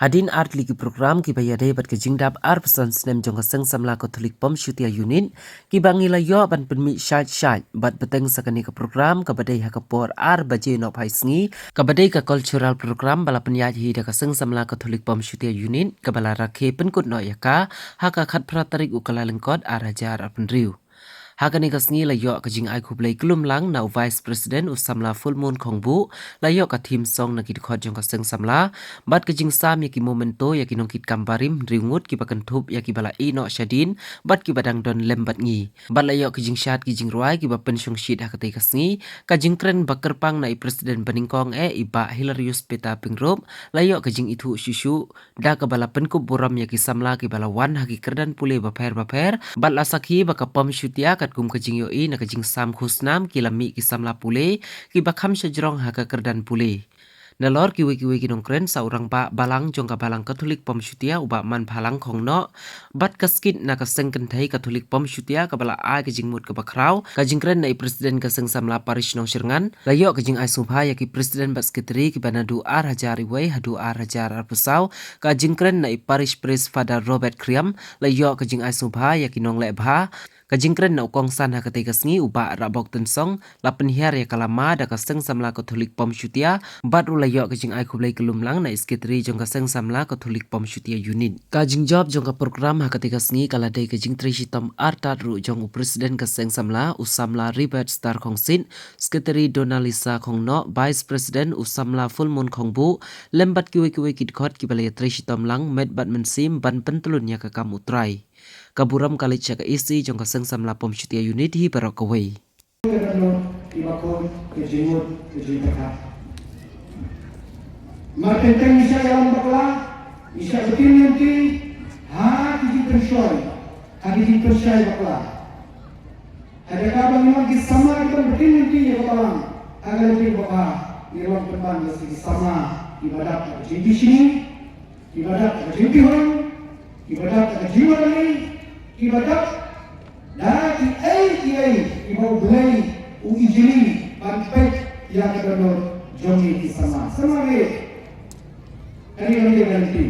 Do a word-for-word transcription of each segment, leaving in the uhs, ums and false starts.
Hadien ar tylli ki program kiba ïadei bad ka jingdap arphew san snem jong ka Seng Samla Katholik Pom Shutia Unit, kiba ngi la ïoh ban pynmih shait shait, bad bteng sa kane ka program kaba dei ha ka por ar baje nohphai sngi, kaba dei ka cultural program ba la pynïaid hi da ka Seng Samla Katholik Pom Shutia Unit, kaba la rakhe pynkut noh ïa ka ha ka khatphra tarik u Kyllalyngkot ar hajar arphew hynriew. Ha kane ka sngi la ïoh ka jingai khublei kyllum lang na u Vice President u Samla Fullmoon Khongbuh, la ïoh ka theme song na ki dkhot jong ka Seng Samla, bad ka jingsam ïa ki memento ïa ki nongkitkam barim hynriew ngut kiba kynthup ïa kiba la ïeh noh shadien, bad kiba dang don lem bad ngi. Bad la ïoh ka jingshad ki jingrwai kiba pynshongshit ha katei ka sngi, ka jingkren ba kyrpang na i President banyngkong eh i Bah Hilarius Peter Pyngrope, la ïoh ka jingithuh shuh shuh, da kaba la pynkup burom ïa ki samla kiba la wan ha ki kyrdan pule bapher bapher, bad la sakhi ba ka Pom Shutia katkum ka jingïohi na ka jingsam khusnam ki la mih ki samla pule, kiba kham shajrong ha ka kyrdan pule. Nalor kiwei kiwei ki nongkren sa u Rangbah Balang jong ka Balang Katholik Pom Shutia u Bah Manphalang Khongnoh, bad ka skit na ka Seng Kynthei Katholik Pom Shutia kaba la ai ka jingmut kaba khraw, ka jingkren na i President ka Seng Samla Parish Nongshyrngan, la ïoh ka jingai sngewbha ïa ki President bad Secretary kiba naduh ar hajar wei haduh ar hajar arphew saw, ka jingkren na i Parish Priest Father Robert Kriam, la ïoh ka jingai sngewbha ïa ki nongleh bha, ka jingkren na u kongsan ha katei ka sngi u Bah Rabok Tynsong, la pynhiar ïa ka lama da ka Seng Samla Katholik Pom Shutia, bad ruh la ïoh ka jingai khublei kyllum lang na i Secretary jong ka Seng Samla Katholik Pom Shutia Unit. Ka jingjop jong ka program ha katei ka sngi ka la dei ka jingtrei shitom artat ruh jong u President ka Seng Samla, u Samla Ribert Star Khongsit, Secretary Donalisa Khongnoh, Vice President u Samla Fullmoon Khongbuh, lem bad kiwei kiwei ki dkhot kiba la ïatrei shitom lang met bad mynsiem ban pyntlun ïa ka kam U Trai. Ka burom ka leit sha ka E C jong ka Seng Samla Pom Shutia Unit hi baroh kawei. Ka dohnud, kiba khot ka jingmut ka jingpyrkhat. Mar teng teng ngi shah ïalam bakla, ngi shah btin lynti ha ki jingpynshoi, ha ki jingpynshoi bakla. Ha jaka ba ngi long ki samla kiban btin lynti ïa ka balang ha ka lynti kaba bha, ngi long pynban ïa ki samla kiba dap ha ka jingpynshitom, kiba dap ha ka jingpynhun, kiba dap ha ka jingmane, kiba dap da kiei kiei kiba U Blei u ijli ban peit ïa ka dohnud jong ngi ki samla. Samla re, kane ka dei ka lynti.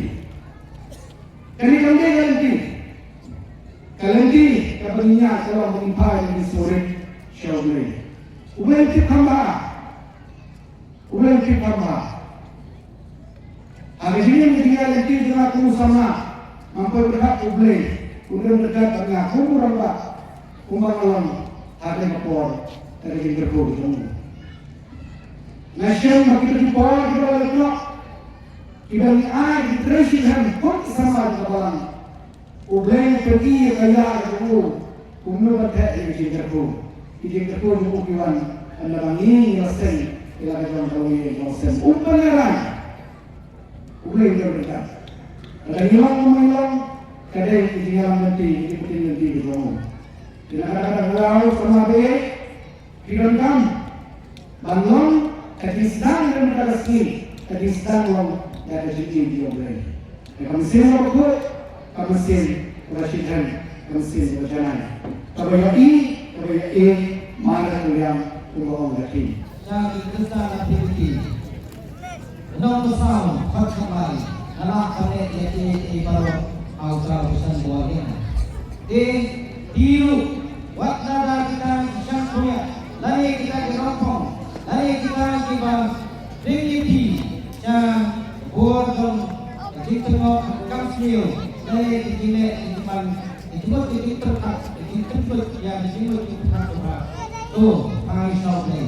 Kane ka dei ka lynti. Ka lynti kaba ngi ïa ka long ba ngin phai, ba ngin sngewrit sha U Blei. U Blei u tip kham bha. U Blei u tip kham bha. Ha ka jingim ka jingïaid lynti jong nga kum u samla, ngam poi pyrkhat U Blei, u don ryngkat bad nga kum u rangbah, kumba nga long ha kane ka por, ha ka jingkyrkhu jong u. Nga shem ba kita ki por kiba la leit noh, kiba ngi ai ki trei shitom kum ki samla jong ka balang. U Blei u pyni ïa ka ïa jong u kumno ban theh ïa ki jingkyrkhu. Ki jingkyrkhu jong u ki wan ynda ba ngi ngi la seng ïa la ka jong ka longïing ka longsem. U pynïarai. U Blei u don ryngkat. Lada ngi long kumba ngi long, ka dei ka jingïalam lynti, ka jingpyntip lynti ka jong u. Te na kata ka daw, samla baieit, phi donkam ban long ka jingsdang na kata ka sngi, ka jingsdang long da ka jingim ïa U Blei. Ka mynsiem kaba khuid, ka mynsiem kaba shitrhem, ka mynsiem kaba janai, kaba ïohi, kaba ïohi, man la ka liang, kumba ong ka ktien. Sha ki Khristan na Philippines. Nongsaw, khot khamai, nga lah ban leh ïa kiei kiei baroh ha u Trai u Shan Bor ïa nga. Te, te ruh, wat lada kita ki shangkhuiah, lane kita ki rongphong, lane kita kiba pynïaid sha bor jong ka jingtyngngoh kam sniew, lane ki jingleh ki jingman, ki jingmut ki jingpyrkhat, ki jingpynput ïa ki jingmut ki jingpyrkhat. To, phai sha U Blei.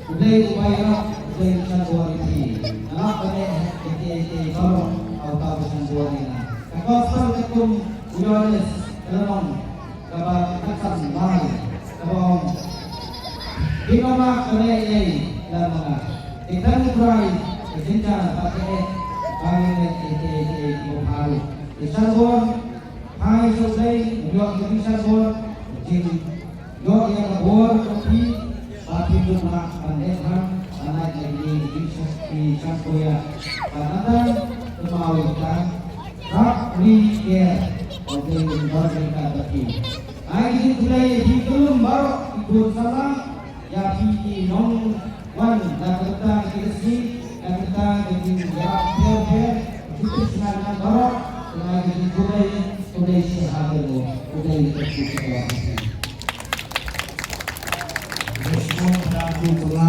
U Blei uba ïarap, U Blei u shan bor ïa phi. Nga lah ban leh ïa kiei kiei baroh ha uta uba shan bor ïa nga. Ka gospel katkum u Ïoannis ka lynnong kaba khatsan lai kaba ong, phi ym lah ban leh ei ei lem bad nga. Te kyrmen U Trai ka jynjar bad ka eh ba ngin leh ïa kiei kiei kiba bha ruh. Te shan bor, phai sha U Blei, ïoh ïa ka jingshan bor, jing Ïoh ïa ka bor jong phi, ba phin dup lah ban leh bha, ban lait ïa kine ki jingshakri shangkhuiah. Bad nangta, kynmaw ïa ka, rap ri ker, U Blei un don ryngkat bad phi. Ai ki jingkhublei ïa phi kyllum baroh ki khun samla, ïa phi ki nongwan na ka bynta ka jingïaseng, na ka bynta ka jingïarap pher pher, Kumne, kumne sha ha de mo, kumne ka tu ka la.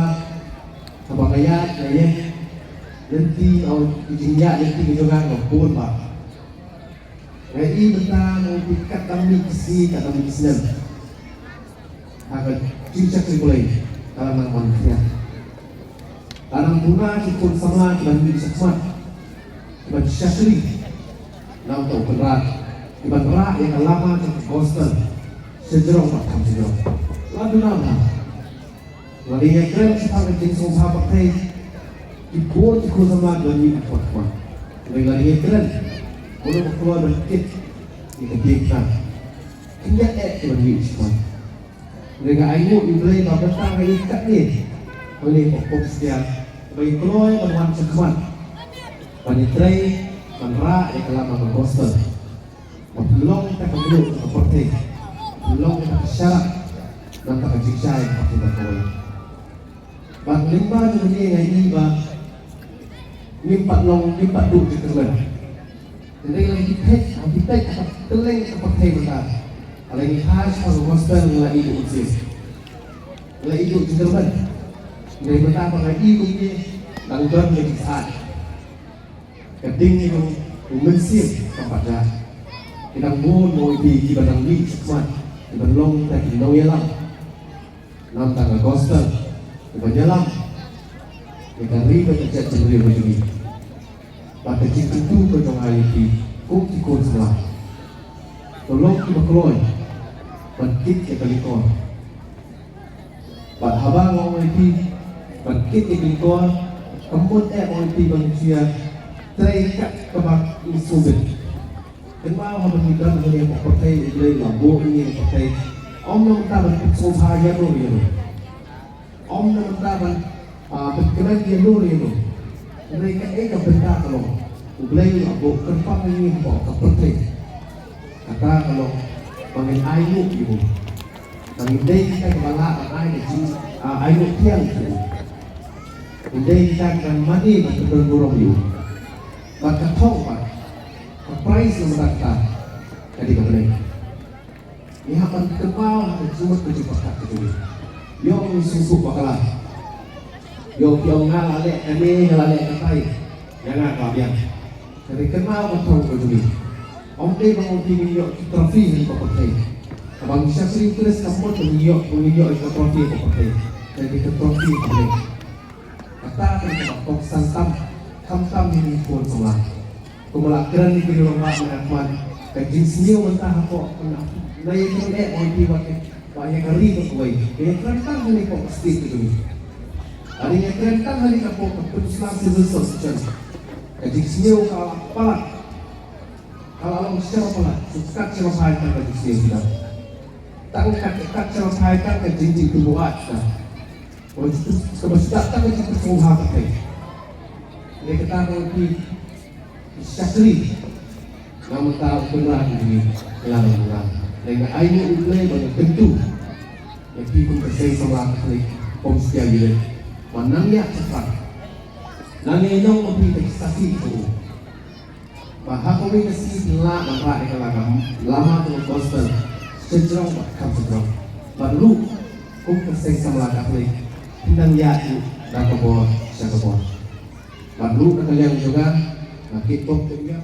Haba nga ïaid, nga ïaid lynti, o, ki jingïaid lynti ki jong nga, nga bun bha. Nga i mynta nga ong phi, katba mih ki sngi, katba mih ki snem, ha ka jingshakri Blei ka la nang ban khriat. Ka nang duna ki khun samla kiban mih shakhmat, kiban shakri na u Trai Kynrad, kiban rah ïa ka lama jong ka gospel sha jrong bad kham sha jrong. La duna bha. Lada ngi ïakren shaphang ka jingsngewbha pyrthei, ki bun ki khun samla kiban mih shakhmat. Hynrei lada ngi ïakren, mano ba kloi ban kit ïa ka diengphna, khyndiat eh kiban mih shakhmat. Hynrei nga ainguh ïa U Blei ba mynta nga ïohi katne, hangne ha Pumsatia, ba ngi kloi ban wan shakhmat ban ïatrei, ban rah ïa ka lama ka gospel. Ba pynlong ïa ka mluh ka pyrthei, pynlong ïa ka sharak, nangta ka jingshai ka pyrthei ka kawei. Bad lyngba jong kane nga i ba ngim pat long, ngim pat duh jingkyrmen. Hynrei lada ngi peit, lada ngi peit ha ka kylleng ka pyrthei mynta, lada ngi phai shaphang ka gospel, ngi la ïohi mynsiem, ngi la ïohi jingkyrmen. Hynrei mynta ba nga i kumne, dang don ka jingsat. Ka ding jong u Mynsiem kam pat jah. Ki dang bun mo ïa phi kiba dang mih shakhmat, kiba long kita ki nongïalam. Namar ka gospel, kiba ïalam ïa ka ri bad ka jaitbynriew ka jong ngi. Bad ka jingkyntu ka jong nga ïa phi kum ki khun samla, to long kiba kloi ban kit ïa ka lyngkor. Bad haba nga ong ïa phi ban kit ïa ka lyngkor, kam mut eh ong ïa phi ban ïatrei kat kaba ngi sngewbit. Kynmaw haba ngi don hangne ha pyrthei, U Blei u la buh ïa ngi ha pyrthei, ym na bynta ban pynsngewbha ïano ïano. Ym na bynta ban, ah, pynkmen ïano ïano. Hynrei kaei ka bynta ka long, U Blei u la buh kyrpang ïa ngi hapoh ka pyrthei. Kata ka long ba ngin ainguh ïa u. Ba ngin dei kita kiba lah ban ai ka jing, ah, ainguh thiang ïa u. Ngin dei kita kiban mane ban pynbeit burom ïa u. Bad ka thong, bad ka prize namar kata ka dei ka Blei. Ngi hap ban kynmaw ha ka jingmut ka jingpyrkhat ka jong ngi. Ïoh ngi sngewthuh bakla. Ïoh ki ong nga la leh kane, nga la leh katai, ïa nga ka la biang. Hynrei kynmaw ka thong ka jong ngi. Ym dei ba ong phi ngin ïoh ki trophy ha ka pyrthei. Haba ngi shakri U Khrist kam mut ba ngin ïoh, ba ngin ïoh ka trophy ha ka pyrthei. Hynrei ka trophy ka Blei. Kata ka dei kaba kongsan tam, khamtam ïa ngi ki khun samla. Kumba la kren ïa ki rangbah mynta, ka jingsniew mynta hapoh, na, na ïa kren eh ong ïa ki ba, ba ïa ka ri ka kawei. Ïa kren tang hangne hapoh ka state ka jong ngi. Lada ïa kren tang hangne hapoh ka Peninsula Civil Association, ka jingsniew ka la palat, ka la long sha ba palat, shu kat sha ba phai tang ka jingsniew kita. Tang kat, kat sha ba phai tang ka jingjingtymbuaid kita. Kaba shu, kaba shu dak tang ka jingpynsngewbha ka pyrthei. Hynrei kata ka long ki shakri. Nga mynta u Kynrad u dei la nang nang. Hynrei nga ainguh ïa U Blei ba nga kyntu ïa phi kum ka seng samla Katholik Pumsatia Unit. Ba nang ïa shakri, nang ïa nong ba phi ka sasi ka u. Ba ha kawei ka sngi phin lah ban rah ïa ka lama, lama jong ka gospel, sha jrong bad kham sha jrong. Bad ruh kum ka seng samla Katholik, phin nang ïaid ruh da ka bor sha ka bor. Bad ruh na ka liang jong nga, nga kit bok jong nga.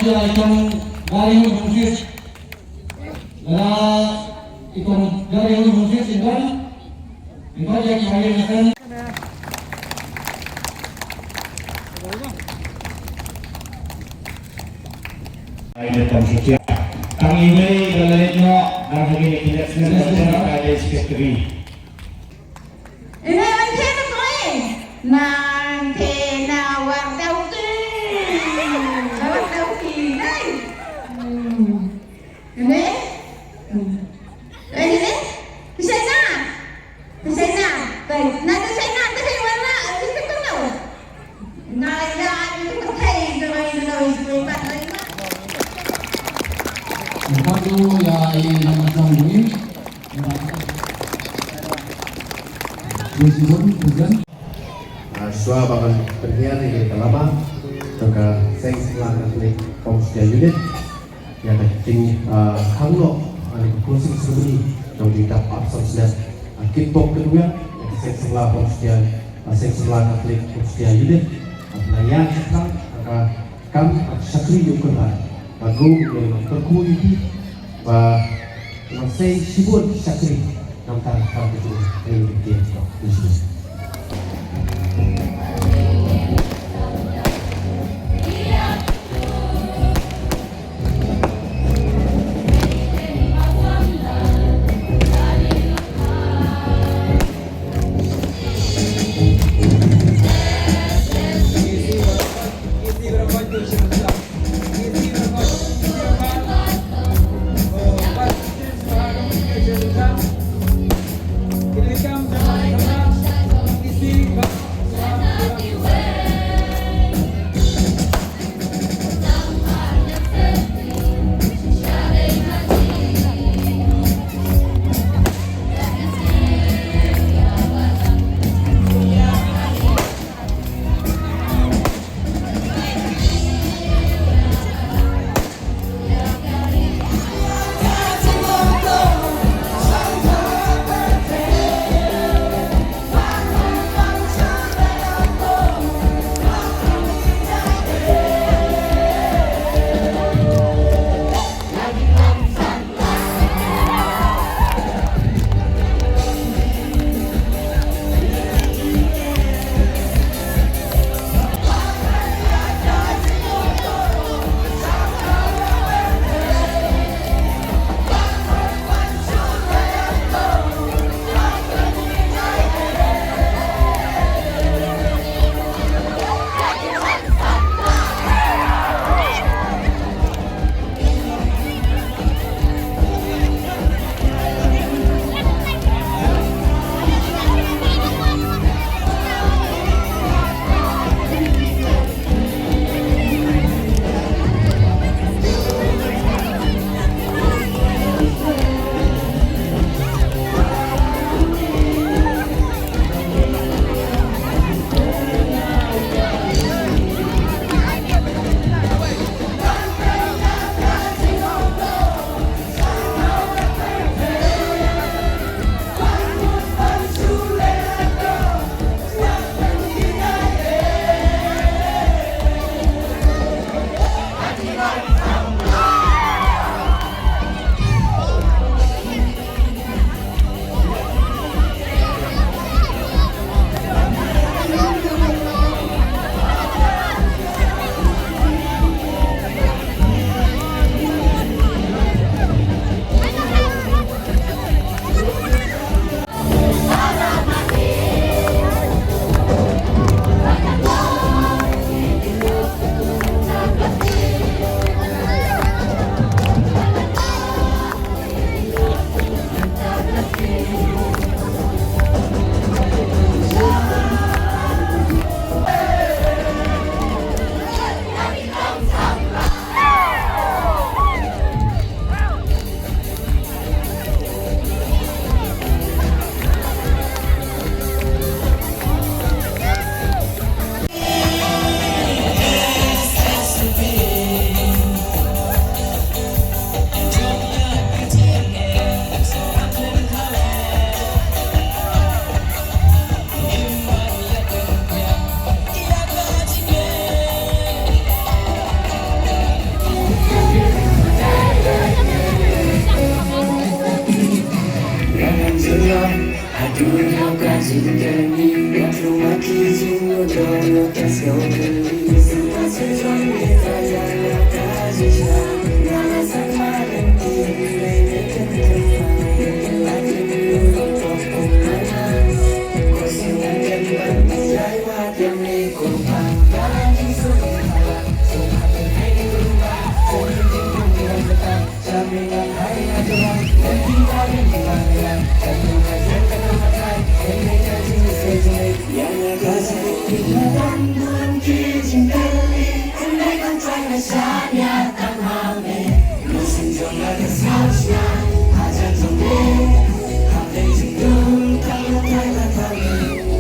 Ïa i kong Gari Hungsit. Ïa i kong Gari Hungsit sindon. Ïa i kong Gari Hungsit. Ai de kam setia. Kang iwei da leit noh, kang iwei da kilat setia, kang iwei da secretary. Ine, wan khe na koi. Nang khe na war dau ki. War dau ki, nai. Hmm. Ine? Hmm. Ine? Kisai na? Kisai na? Bai, na kisai na, kisai war na, kisai kau. Ngai da, ai, tu kai, tu kai, tu kai, tu kai, tu kai. Lepas tu, ya, ini nama tong ni. President, President. Ah, shuwa ba ngan pynhiar ïa ka lama, to ka Seng Sengla Catholic Pongsatia Unit. Ïa ka jing, ah, khang noh, ah, ïa ka closing ceremony jong jingdap arphew san snem, ah, kitbok kitwiang, ïa ka Seng Sengla Pongsatia, ah, Seng Sengla Catholic Pongsatia Unit, ah, ba la ïaid shaphrang, ah, ka kam, ah, shakri ïa u kynrad, ba kum u nongkyrkhu ïa phi, ba nang sei shibun shakri.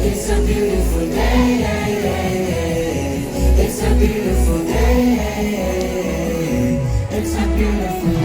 It's a beautiful day. It's a beautiful day. It's a beautiful